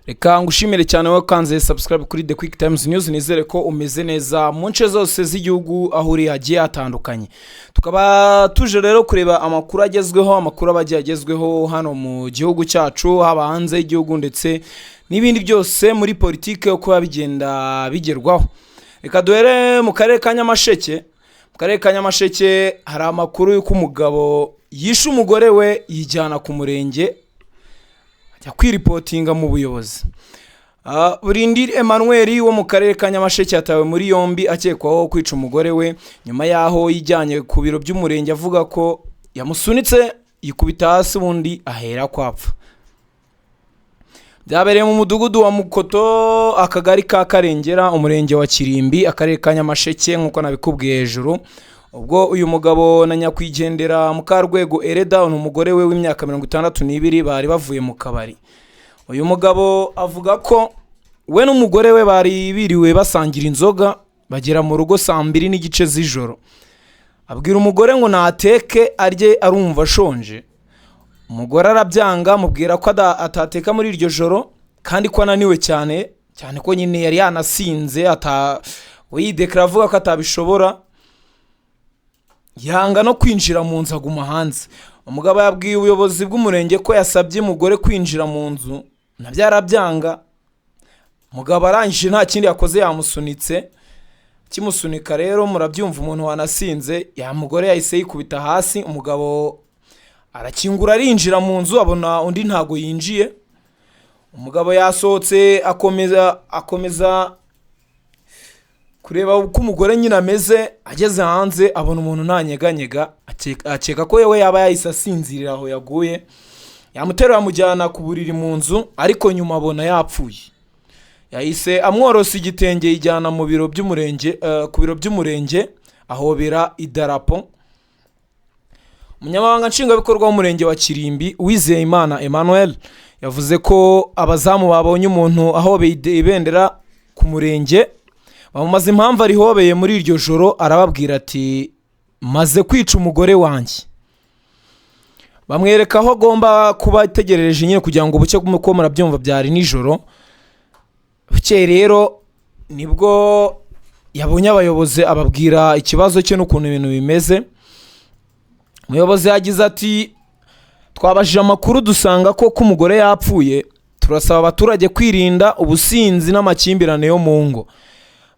Reka ngushimire cyane wowe ukanze subscribe kuri The Quick Times News. Nizere ko umeze neza mu nce zose z'igihugu aho uri hagiye hatandukanye. Tukaba tuje rero kureba amakuru agezweho, amakuru aba agiye agezweho hano mu gihugu cyacu, haba hanze y'igihugu, ndetse n'ibindi byose muri politike uko biba bigenda bigerwaho. Reka duhere mu karere ka Nyamasheke. Mu karere ka Nyamasheke hari amakuru y'uko umugabo yishe umugore we, yijyana ku murenge ajya kwiripotinga mu buyobozi. Burindiri Emmanuel wo mu karere ka Nyamasheke yatawe muri yombi akekwaho kwica umugore we, nyuma y'aho yijyanye ku biro by'umurenge avuga ko yamusunitse yikubita hasi, ubundi ahera kwapfa. Byabereye mu mudugudu wa Mukoto, akagari ka Karengera, umurenge wa Kirimbi, akarere ka Nyamasheke, nk'uko nabikubwiye hejuru. Ubwo uyu mugabo na nyakwigendera Mukarwego Ereda, ni umugore we w'imyaka 62, bari bavuye mu kabari. Uyu mugabo avuga ko we n'umugore we bari biriwe basangira inzoga, bagera mu rugo saa 2:30 z'ijoro. Abwira umugore ngo nateke arye, arumva ashonje. Umugore arabyanga, amubwira ko atateka muri iryo joro kandi ko ananiwe cyane cyane, ko nyine yari yanasinze, yidekara avuga ko atabishobora, yanga no kwinjira mu nzu, aguma hanze. Umugabo yabwiye ubuyobozi bw'umurenge ko yasabye umugore kwinjira mu nzu, nabyo arabyanga. Umugabo arangije nta kindi yakoze, yamusunitse. Kimusunika rero, murabyumva, umuntu wanasinze, ya mugore yahise yikubita hasi. Umugabo arakingura, arinjira mu nzu, abona undi ntago yinjiye. Umugabo yasohotse, akomeza kureba uko umugore nyine ameze. Ageze hanze abona umuntu ntanyeganyega, akeka ko yewe yaba yahise asinzirira aho yaguye. Yamuterura, amujyana ku buriri mu nzu, ariko nyuma abona yapfuye. Yahise amworosa igitenge, yijyana mu biro by'umurenge, ku biro by'umurenge ahobera idarapo. Umunyamabanga nshingwabikorwa w'umurenge wa Kirimbi, Uwizeyimana Emmanuel, yavuze ko abazamu babonye umuntu ahobeye ibendera ku murenge, bamubaza impamvu arihobeye muri iryo joro. Arababwira ati: "Maze kwica umugore wanjye." Bamwereka aho agomba kuba ategerereje nyine kugira ngo bucye, kuko murabyumva byari nijoro. Bukeye rero nibwo yabonye abayobozi, ababwira ikibazo cye n'ukuntu ibintu bimeze. Umuyobozi yagize ati: "Twabajije amakuru, dusanga ko umugore yapfuye. Turasaba abaturage kwirinda ubusinzi n'amakimbirane yo mu ngo,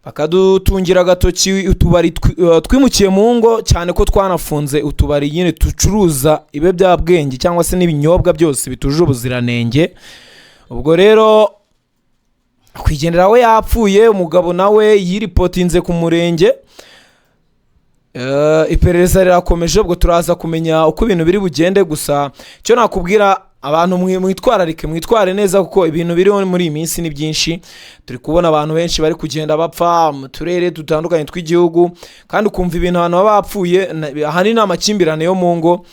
bakadutungira agatoki utubari twimukiye mu ngo, cyane ko twanafunze utubari nyine ducuruza ibiyobyabwenge cyangwa se n'ibinyobwa byose bitujuje ubuziranenge." Ubwo rero kwigendera we yapfuye, umugabo nawe yiripotinze ku murenge. Iperereza rirakomeje, ubwo turaza kumenya uko ibintu biri bugende. Gusa icyo nakubwira abantu, mwitwararike, mwitware neza, kuko ibintu biriho muri iyi minsi ni byinshi. Turi kubona abantu benshi bari kugenda bapfa mu turere dutandukanye tw'igihugu, kandi ukumva ibintu abantu baba bapfuye ahanini ni amakimbirane yo mu ngo.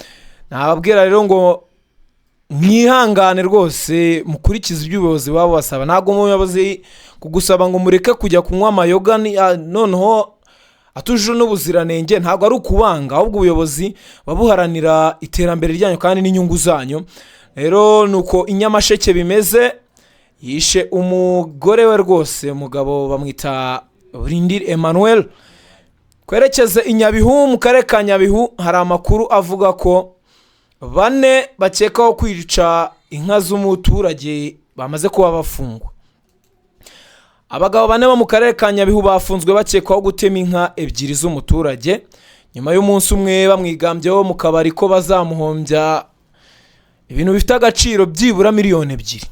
Nababwira rero ngo mwihangane rwose, mukurikize ibyo ubuyobozi buba bubasaba. Ntabwo umuyobozi kugusaba ngo mureke kujya kunywa amayoga noneho atujuje n'ubuziranenge, ntabwo ari ukubanga, ahubwo ubuyobozi buba buharanira iterambere ryanyu kandi n'inyungu zanyu. Rero ni uko i Nyamasheke bimeze, yishe umugore we rwose. Umugabo bamwita Burindiri Emmanuel. Twerekeze i Nyabihu. Mu karere ka Nyabihu hari amakuru avuga ko bane bakekwaho kwica inka z'umuturage bamaze kuba bafungwa. Abagabo bane bo mu karere ka Nyabihu bafunzwe bakekwaho gutema inka ebyiri z'umuturage, nyuma y'umunsi umwe bamwigambyeho mu kabari ko bazamuhombya ibintu bifite agaciro byibura miliyoni 2.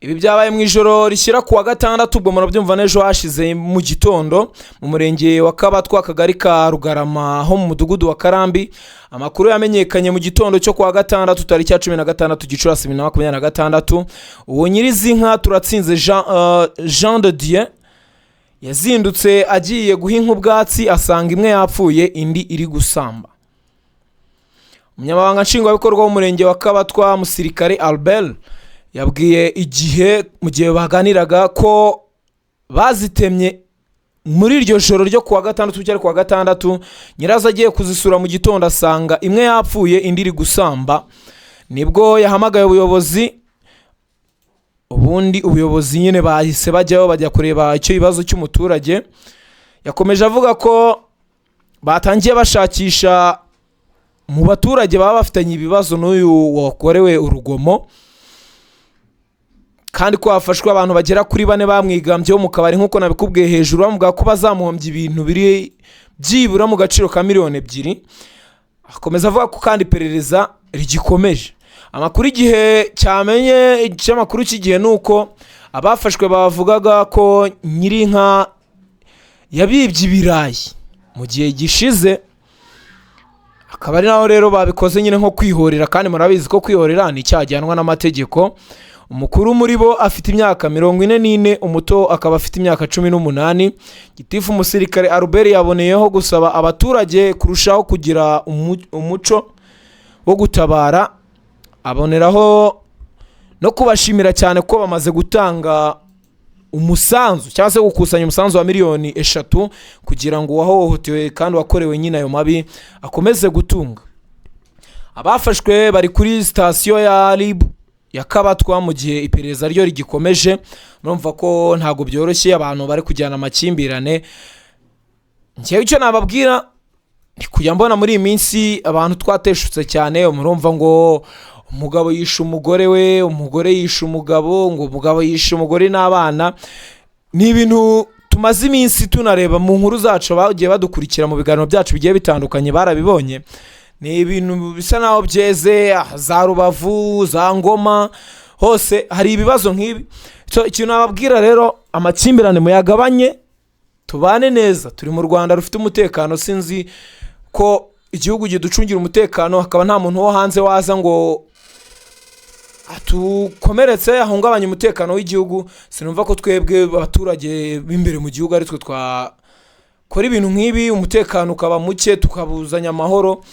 Ibi byabaye mu ijoro rishyira ku wa gatandatu, ubwo murabyumva n'ejo hashize mu gitondo, mu murenge wa Kabatwa, akagari ka Rugarama, ho mu mudugudu wa Karambi. Amakuru yamenyekanye mu gitondo cyo ku wa gatandatu, tariki ya 16 Gicurasi 2026. Uwo nyirizi nka, Turatsinze Jean de Dieu, yazindutse agiye guha inka ubwatsi, asanga imwe yapfuye, indi iri gusamba. Umunyamabanga nshingwabikorwa w'umurenge wa Kabatwa, Musirikare Albert, yabwiye Igihe mu gihe baganiraga ko bazitemye muri iryo joro ryo kuwa gatandatu cyangwa kuwa gatandatu. Nyirazo agiye kuzisura mu gitondo, asanga imwe yapfuye, indi iri gusamba. Nibwo yahamagaye ubuyobozi. Ubundi ubuyobozi nyine bahise bajyaho, bajya kureba icyo kibazo cy'umuturage. Yakomeje avuga ko batangiye bashakisha mu baturage baba bafitanye ibibazo n'uyu wakorewe urugomo, kandi ko hafashwe abantu bagera kuri bane bamwigambyeho mu kabari, nk'uko nabikubwiye hejuru, bamuvuga ko bazamuhombya ibintu biri byibura mu gaciro ka 2 miliyoni. Akomeza avuga ko kandi iperereza rigikomeje. Amakuru igihe cyamenye, ikinyamakuru cy'Igihe, ni uko abafashwe bavugaga ko nyir'inka yabibye ibirayi mu gihe gishize, akaba ari naho rero babikoze nyine nko kwihorera, kandi murabizi ko kwihorera ni icyaha gihanwa n'amategeko. Umukuru muri bo afite imyaka 44, umuto akaba afite imyaka 18. Gitifu Umusirikare Albert yaboneyeho gusaba abaturage kurushaho kugira umuco wo gutabara, aboneraho no kubashimira cyane ko bamaze gutanga umusanzu, cyangwa se gukusanya umusanzu wa 3 miliyoni, kugira ngo uwahohotewe kandi wakorewe nyine ayo mabi akomeze gutunga. Abafashwe bari kuri sitasiyo ya RIB ya Kabatwa mu gihe iperereza ryo rigikomeje. Murumva ko ntabwo byoroshye, abantu bari kujyana amakimbirane. Njyewe icyo nababwira ni kujya mbona muri iyi minsi abantu twateshutse cyane. Murumva ngo umugabo yishe umugore we, umugore yishe umugabo, ngo umugabo yishe umugore n'abana. Ni ibintu tumaze iminsi tunareba mu nkuru zacu. Bagiye badukurikira mu biganiro byacu bigiye bitandukanye barabibonye. Ni ibintu bisa naho byeze, za Rubavu, za Ngoma, hose hari ibibazo nk'ibi. So, ikintu nababwira rero, amakimbirane muyagabanye, tubane neza. Turi mu Rwanda rufite umutekano. Sinzi ko igihugu kiducungira umutekano, hakaba nta muntu wo hanze waza ngo atukomeretse, ahungabanye umutekano w'igihugu. Sinumva ko twebwe abaturage b'imbere mu gihugu ari twe twakora ibintu nk'ibi, umutekano ukaba muke, tukabuzanya amahoro.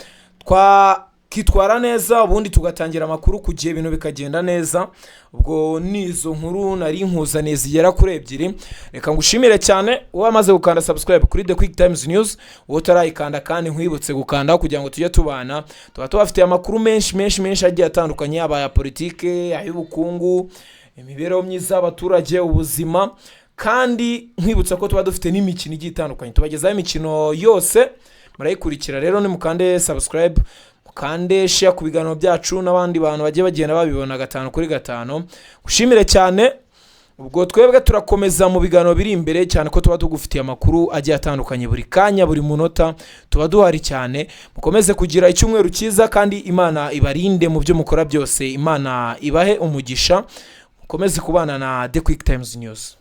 Twakitwara neza, ubundi tugatangira amakuru ku gihe, ibintu bikagenda neza. Ubwo ni izo nkuru nari nkuzaniye zigera kuri ebyiri. Reka ngushimire cyane wowe wamaze gukanda subscribe kuri The Quick Times News. Wowe utarayikanda kandi, nkwibutse gukanda kugira ngo tujye tubana. Tuba tubafitiye amakuru menshi menshi menshi agiye atandukanye, yaba aya politike, ay'ubukungu, imibereho myiza y'abaturage, ubuzima. Kandi nkwibutsa ko tuba dufite n'imikino igiye itandukanye, tubagezaho imikino yose, murayikurikira. Rero nimukande subscribe, mukande share ku biganiro byacu, n'abandi bantu bagiye bagenda babibona gatanu kuri gatanu. Ushimire cyane. Ubwo twebwe turakomeza mu biganiro biri imbere, cyane ko tuba tugufitiye amakuru agiye atandukanye buri kanya, buri munota, tuba duhari cyane. Mukomeze kugira icyumweru cyiza, kandi Imana ibarinde mu byo mukora byose. Imana ibahe umugisha. Mukomeze kubana na The Quick Times News.